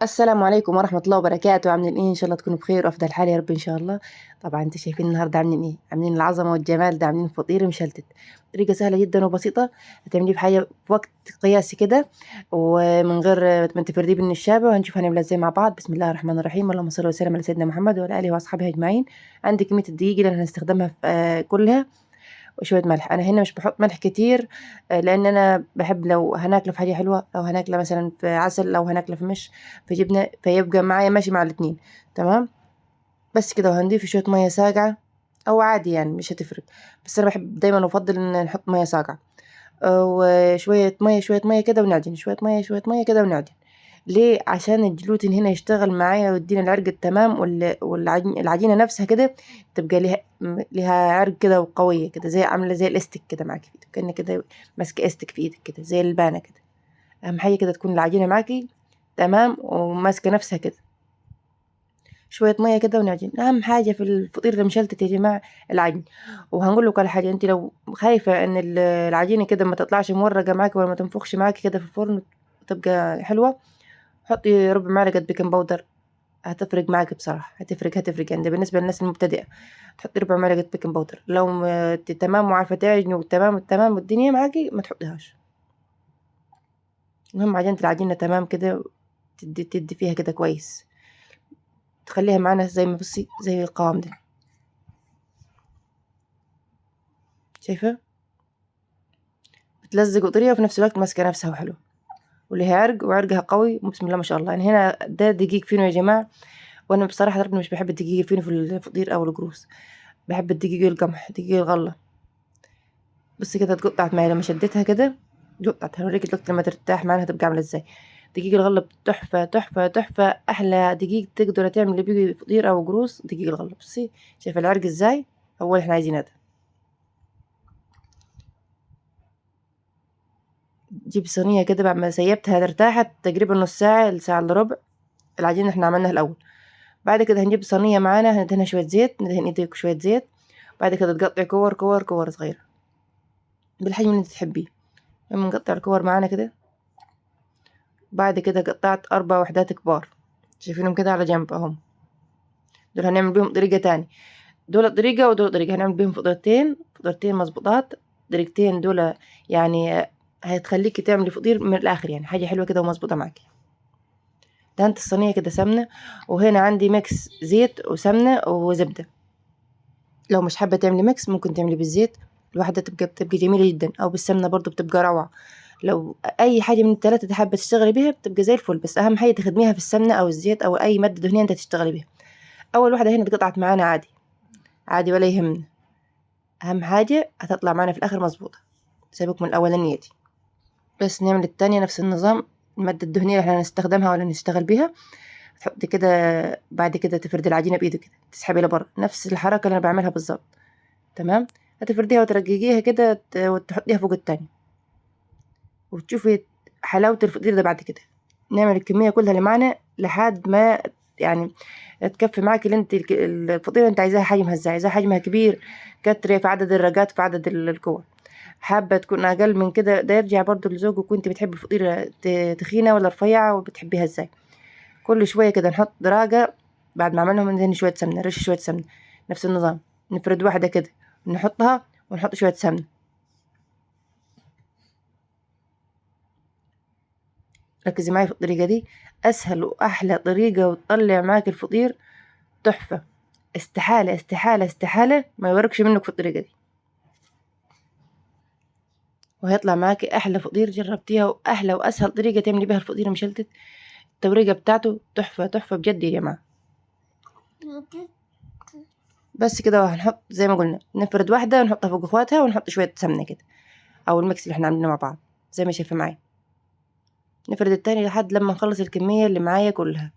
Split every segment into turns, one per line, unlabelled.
السلام عليكم ورحمة الله وبركاته. عاملين ايه؟ ان شاء الله تكونوا بخير وافضل حال يا رب ان شاء الله. طبعا انتوا شايفين النهارده عاملين ايه؟ عاملين العظمة والجمال ده، عاملين فطير مشلتت، طريقة سهلة جدا وبسيطة، هتعمليه في حاجة في وقت قياسي كده ومن غير ما تفرديه بالنشابة. وهنشوف هنعملها ازاي مع بعض. بسم الله الرحمن الرحيم، اللهم صل وسلم على سيدنا محمد وعلى اله واصحابه اجمعين. عندي كمية الدقيق اللي انا هنستخدمها في كلها وشوية ملح. أنا هنا مش بحط ملح كتير لأن أنا بحب لو هناكله في حاجة حلوة، لو هناكله مثلا في عسل، لو هناكله في مش في جبنة، فيبقى معايا ماشي مع الاتنين. تمام بس كده. وهنضيف شوية مية ساقعة أو عادي يعني مش هتفرق، بس أنا بحب دايما أفضل إن نحط مية ساقعة. وشوية مية شوية مية كده ونعجن، شوية مية شوية مية كده ونعجن. ليه؟ عشان الجلوتين هنا يشتغل معايا ويدينا العرق التمام، والعجينة نفسها كده تبقى لها عرق كده وقوية كده، زي عاملة زي الاستك كده معاكي في ايدك، كأنك كده ماسكة استك في ايدك كده زي البانة كده. أهم حاجة كده تكون العجينة معاكي تمام وماسكة نفسها كده. شوية مية كده ونعجن. أهم حاجة في الفطير المشلتت يا جماعة العجن. وهنقول لكم على حاجة، أنت لو خايفة إن العجينة كده ما تطلعش مورقة معاكي ولا ما تنفخش معاكي كده في الفرن وتبقى حلوة، حطي ربع معلقة baking powder، هتفرق معاك بصراحة، هتفرق يعني. ده بالنسبة للناس المبتدئة، تحطي ربع معلقة baking powder. لو تمام وعارفة تعجني وتمام التمام والدنيا معاكي ما تحطيهاش. المهم عجنت العجينة تمام كده، تدي فيها كده كويس، تخليها معانا زي ما بصي زي القوام ده، شايفة؟ بتلزق وطرية وفي نفس الوقت ماسكة نفسها وحلوة وليها عرق وعرقها قوي بسم الله ما شاء الله. يعني هنا ده دقيق فينو يا جماعة، وأنا بصراحة ربنا مش بحب الدقيق الفينو في الفطير أو القروص، بحب الدقيق القمح، دقيق الغلة. بس كده اتقطعت معايا لما شديتها كده قطعت. هوريك دلوقتي لما ترتاح معانا هتبقى عاملة ازاي. دقيق الغلة تحفة تحفة تحفة، أحلى دقيق تقدر تعمل بيه فطير أو قروص دقيق الغلة. بصي شايفة العرق ازاي؟ هو اللي احنا عايزينه ده. جيب صينية كده بعد ما سيبتها ارتاحت تقريبا نص ساعة لساعة الا ربع، العجينة احنا عملناها الأول. بعد كده هنجيب صينية معانا، هندهنها شوية زيت، ندهن ايديك شوية زيت. بعد كده تقطع كور كور كور صغيرة بالحجم اللي انت تحبيه. المهم نقطع الكور معانا كده. بعد كده قطعت 4 وحدات كبار، شايفينهم كده على جنب اهم. دول هنعمل بيهم طريقة تاني، دول طريقة ودول طريقة، هنعمل بيهم فطيرتين، فطيرتين مظبوطات. طريقتين دول يعني هتخليكي تعملي فطير من الاخر، يعني حاجة حلوة كده ومظبوطه معاكي. دهنت الصينية كده سمنه، وهنا عندي mix زيت وسمنه وزبده. لو مش حابة تعملي mix ممكن تعملي بالزيت الواحدة، بتبقى جميلة جدا، او بالسمنه برضو بتبقى روعه. لو اي حاجة من الثلاثة دي حابة تشتغلي بيها بتبقى زي الفل، بس اهم حاجة تخدميها في السمنة او الزيت او اي مادة دهنية انت تشتغلي بيها. اول واحدة هنا اتقطعت معانا عادي عادي ولا يهمنا، اهم حاجة هتطلع معانا في الاخر مظبوطة. سيبك من الاولانية دي، بس نعمل التانية نفس النظام. المادة الدهنية اللي احنا هنستخدمها ولا نشتغل بيها، تحطي كده بعد كده تفردي العجينة بإيدك كده، تسحبي لبره نفس الحركة اللي أنا بعملها بالظبط. تمام، هتفرديها وترججيها كده وتحطيها فوق التانية، وتشوفي حلاوة الفطير ده. بعد كده نعمل الكمية كلها اللي معانا لحد ما يعني تكفي معاكي اللي انت الفطيرة اللي انت عايزاها حجمها ازاي. عايزاها حجمها كبير كتري في عدد الرجات في عدد الكور، حابة تكون أقل من كده ده يرجع برضو لذوقك، وانت بتحبي الفطيرة تخينة ولا رفيعة وبتحبيها ازاي. كل شوية كده نحط دراجة بعد ما عملناهم، ندهن شوية سمنة، نرش شوية سمنة، نفس النظام نفرد واحدة كده نحطها ونحط شوية سمنة. ركزي معايا في الطريقة دي، أسهل وأحلى طريقة وتطلع معاك الفطير تحفة. استحالة استحالة استحالة ما يوركش منك في الطريقة دي، وهيطلع معاكي أحلى فطير جربتيها، وأحلى وأسهل طريقة تعملي بيها الفطير المشلتت. التوريقة بتاعته تحفة تحفة بجد يا جماعة. بس كده وهنحط زي ما قلنا نفرد واحدة ونحطها فوق اخواتها، ونحط شوية سمنة كده أو الميكس اللي احنا عاملينه مع بعض زي ما شايفة معايا. نفرد التاني لحد لما نخلص الكمية اللي معايا كلها.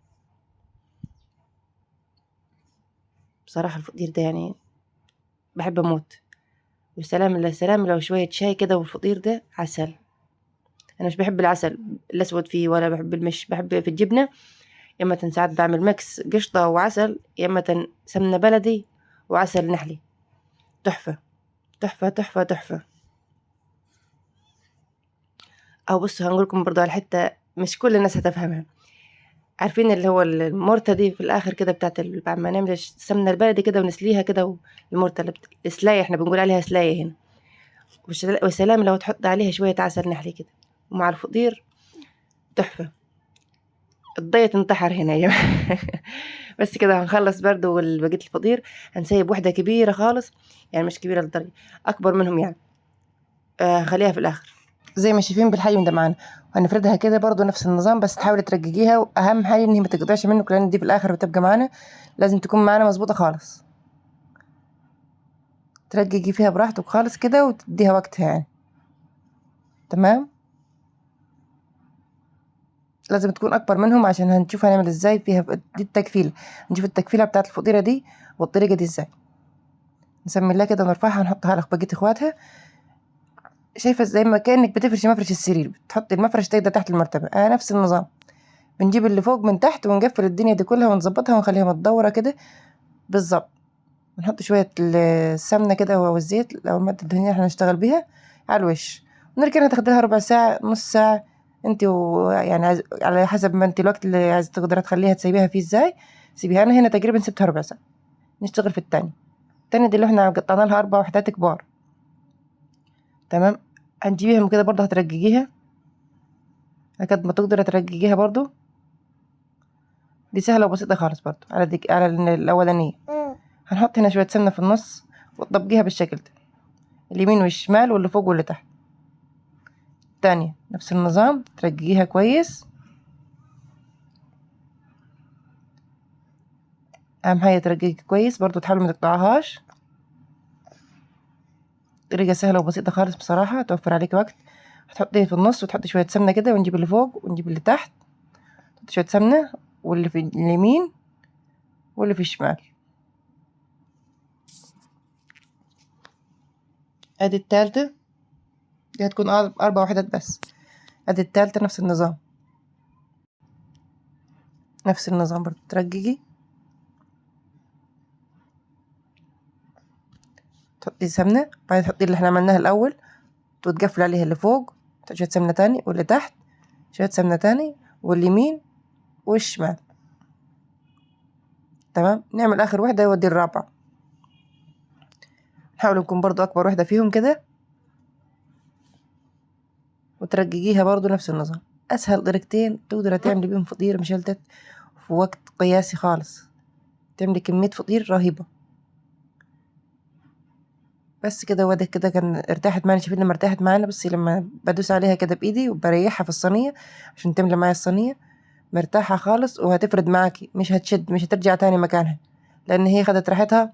بصراحة الفطير ده يعني بحب أموت، وسلام لا سلام لو شوية شاي كده والفطير ده عسل. أنا مش بحب العسل الأسود فيه ولا بحب المش، بحب في الجبنة. يا إما ساعات بعمل mix قشطة وعسل، يا إما سمنة بلدي وعسل نحلي. تحفة تحفة تحفة تحفة. أو بصوا هنقولكم برضو على حتة مش كل الناس هتفهمها. عارفين اللي هو المرتة دي في الآخر كده بتاعت بعد ما نعمل السمنة البلدي كده ونسليها كده، المرتة اللي السلاية، احنا بنقول عليها سلاية هنا. وسلام لو تحط عليها شوية عسل نحلي كده ومع الفطير تحفة. الضيط انتحر هنا يا جماعة. بس كده هنخلص برضو بقية الفطير. هنسيب واحدة كبيرة خالص، يعني مش كبيرة للدرجة، أكبر منهم يعني، خليها في الآخر زي ما شايفين بالحجم ده معانا. وهنفردها كده برضو نفس النظام، بس تحاولي ترققيها، وأهم حاجة إن هي ما تقطعش منك، لأن دي في الآخر بتبقى معانا، لازم تكون معانا مظبوطة خالص. ترققي فيها براحتك خالص كده وتديها وقتها يعني. تمام، لازم تكون أكبر منهم عشان هنشوف هنعمل إزاي فيها دي التكفيلة. نشوف التكفيلة بتاعت الفطيرة دي والطريقة دي إزاي. نسمي لها كده ونرفعها ونحطها على بقية إخواتها. شايفة زي ما كأنك بتفرشي مفرش السرير، بتحطي المفرش ده تحت المرتبة، نفس النظام. بنجيب اللي فوق من تحت ونقفل الدنيا دي كلها ونظبطها ونخليها متدورة كده بالظبط. نحط شوية السمنة كده والزيت أو المادة الدهنية اللي احنا هنشتغل بيها على الوش، ونركنها تاخد لها ربع ساعة نص ساعة، انت يعني على حسب ما انت الوقت اللي عايزة تقدري تخليها تسيبيها فيه ازاي سيبيها. انا هنا تقريبا سبتها ربع ساعة. نشتغل في التانية. التانية دي اللي احنا قطعنا لها 4 وحدات كبار. تمام، هنجيبيهم كده برضه، هترققيها على قد ما تقدري ترققيها برضه. دي سهلة وبسيطة خالص برضه على ديك، على الأولانية. هنحط هنا شوية سمنة في النص وتطبقيها بالشكل ده، اليمين والشمال واللي فوق واللي تحت. التانية نفس النظام، ترققيها كويس. أهم حاجة ترققي كويس برضو، تحاولي ما تقطعهاش. طريقة سهلة وبسيطة خالص بصراحة، توفر عليك وقت. هتحطيه في النص وتحطي شوية سمنة كده، ونجيب اللي فوق ونجيب اللي تحت، تحطي شوية سمنة واللي في اليمين واللي في الشمال. ادي التالتة، دي هتكون 4 وحدات بس. ادي التالتة نفس النظام، نفس النظام برضو، ترققي تحطي سمنة، بعدين تحطي اللي احنا عملناها الأول وتقفل عليها اللي فوق، تحطي شوية سمنة تاني، واللي تحت شوية سمنة تاني، واليمين والشمال. تمام، نعمل آخر وحدة ودي الرابعة. نحاول نكون برضو أكبر وحدة فيهم كده، وترققيها برضو نفس النظام. أسهل طريقتين تقدري تعملي بيهم فطير مشلتت في وقت قياسي خالص، تعملي كمية فطير رهيبة. بس كده، وادي كده كان ارتاحت معانا. شايفين لما ارتاحت معانا؟ بصي لما بدوس عليها كده بإيدي وبريحها في الصينية عشان تملى معايا الصينية، مرتاحة خالص وهتفرد معاكي، مش هتشد، مش هترجع تاني مكانها، لأن هي خدت راحتها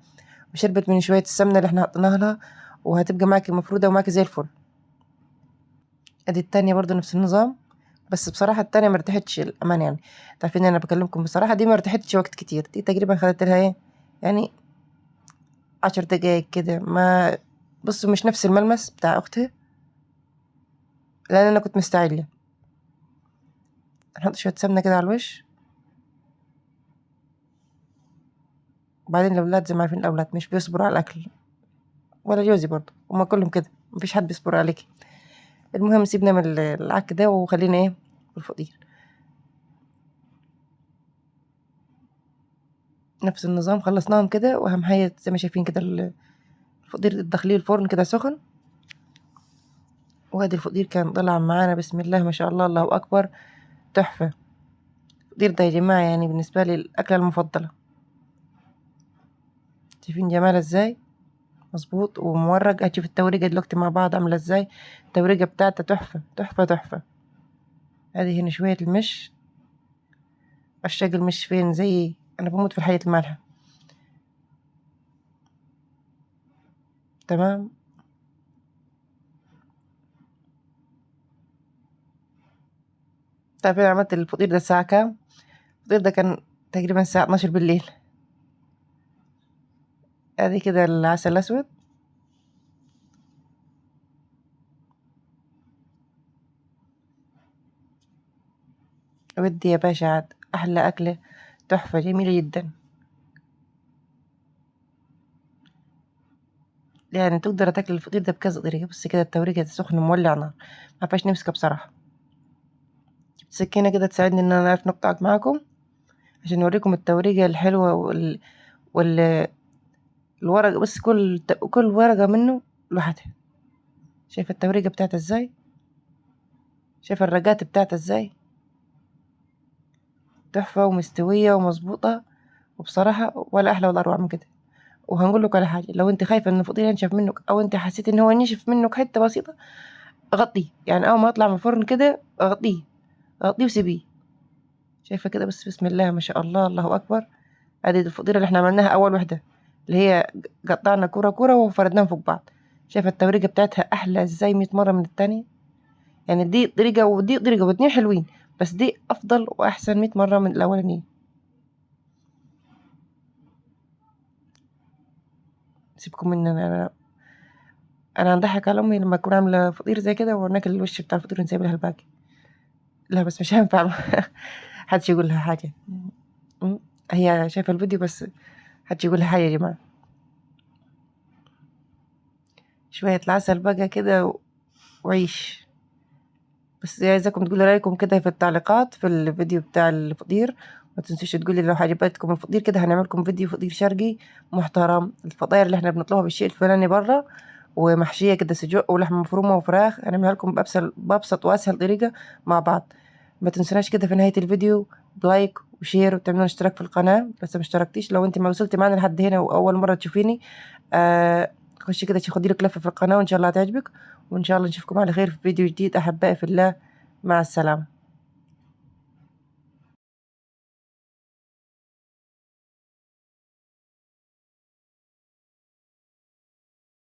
وشربت من شوية السمنة اللي احنا حطيناها لها، وهتبقى معاكي مفرودة ومعاكي زي الفل. ادي التانية برضو نفس النظام، بس بصراحة التانية ما ارتاحتش الأمان يعني، تعرفين انا بكلمكم بصراحة، دي ما ارتاحتش وقت كتير، دي تقريبا خدت لها ايه يعني 10 دقايق كده. ما بصوا مش نفس الملمس بتاع اختها لان انا كنت مستعجلة. نحط شوية سمنة كده على الوش، وبعدين الاولاد زي ما عارفين الاولاد مش بيصبروا على الاكل، ولا جوزي برضو، هما كلهم كده مفيش حد بيصبر عليكي. المهم سيبنا من العك ده وخلينا ايه في الفطير. نفس النظام خلصناهم كده، واهم حاجه زي ما شايفين كده الفطير تدخليه الفرن كده سخن. وادي الفطير كان طلع معانا بسم الله ما شاء الله، الله اكبر، تحفه. الفطير ده يا جماعه يعني بالنسبه لي الاكله المفضله. شايفين جماله ازاي؟ مظبوط ومورق. هتشوف التوريقه دلوقتي مع بعض عامله ازاي، التوريقه بتاعتها تحفه تحفه تحفه. ادي هنا شويه المش، عشاق المش فين زي انا بموت في الحياه المالحه. تمام، تعرفين عملت الفطير ده الساعه كام؟ الفطير ده كان تقريبا الساعه 12 بالليل. ادي كده العسل الاسود، ودي يا باشا عاد احلى اكله، تحفه جميله جدا. يعني تقدر تاكل الفطير ده بكذا طريقه. بس كده التوريقه سخن مولع نار، ما عرفاش نمسكها بصراحه. جبت سكينه كده تساعدني ان انا اعرف نقطعك معاكم. عشان نوريكم التوريقة الحلوة وال الورق. بس كل ورقة منه لوحدها. شايفة التوريقة بتاعتها ازاي؟ شايفة الرقات بتاعتها ازاي؟ تحفة ومستوية ومظبوطة، وبصراحة ولا أحلى ولا أروع من كده. وهنقول لكم على حاجة، لو انت خايفة ان الفطير ينشف منك او انت حسيتي ان هو نشف منك حتة بسيطة، غطيه، يعني اول ما يطلع من الفرن كده غطيه، غطيه وسيبيه. شايفة كده؟ بس بسم الله ما شاء الله، الله أكبر. ادي الفطيرة اللي احنا عملناها أول وحدة، اللي هي قطعنا كرة كرة وفردناهم فوق بعض. شايفة التوريقة بتاعتها أحلى ازاي 100 مرة من التانية. يعني دي طريقة ودي طريقة، واتنين حلوين، بس دي أفضل وأحسن 100 مرة من الأولانية. سيبكم من أنا هنضحك على أمي لما أكون عاملة فطير زي كده وناكل الوش بتاع الفطير ونسيب لها الباقي. لا بس مش هينفع حدش يقول لها حاجة. هي شايفة الفيديو بس حدش يقول لها حاجة يا جماعة. شوية العسل بقى كده وعيش. بس عايزاكم تقولوا رأيكم كده في التعليقات في الفيديو بتاع الفطير. ما تنسوش تقولي لو عجبتكم الفطير كده هنعملكم فيديو فطير شرقي محترم، الفطاير اللي احنا بنطلبها بالشيء الفلاني بره ومحشية كده سجق ولحمة مفرومة وفراخ، هنعملها لكم بأبسط وأسهل طريقة مع بعض. ما تنسوناش كده في نهاية الفيديو ب like و share وتعملوا اشتراك في القناة. بس ما اشتركتيش، لو انت ما وصلتي معانا لحد هنا وأول مرة تشوفيني، خشي كده خدي لك لفة في القناة وإن شاء الله هتعجبك. وإن شاء الله نشوفكم على خير في فيديو جديد. أحبائي في الله، مع السلامة.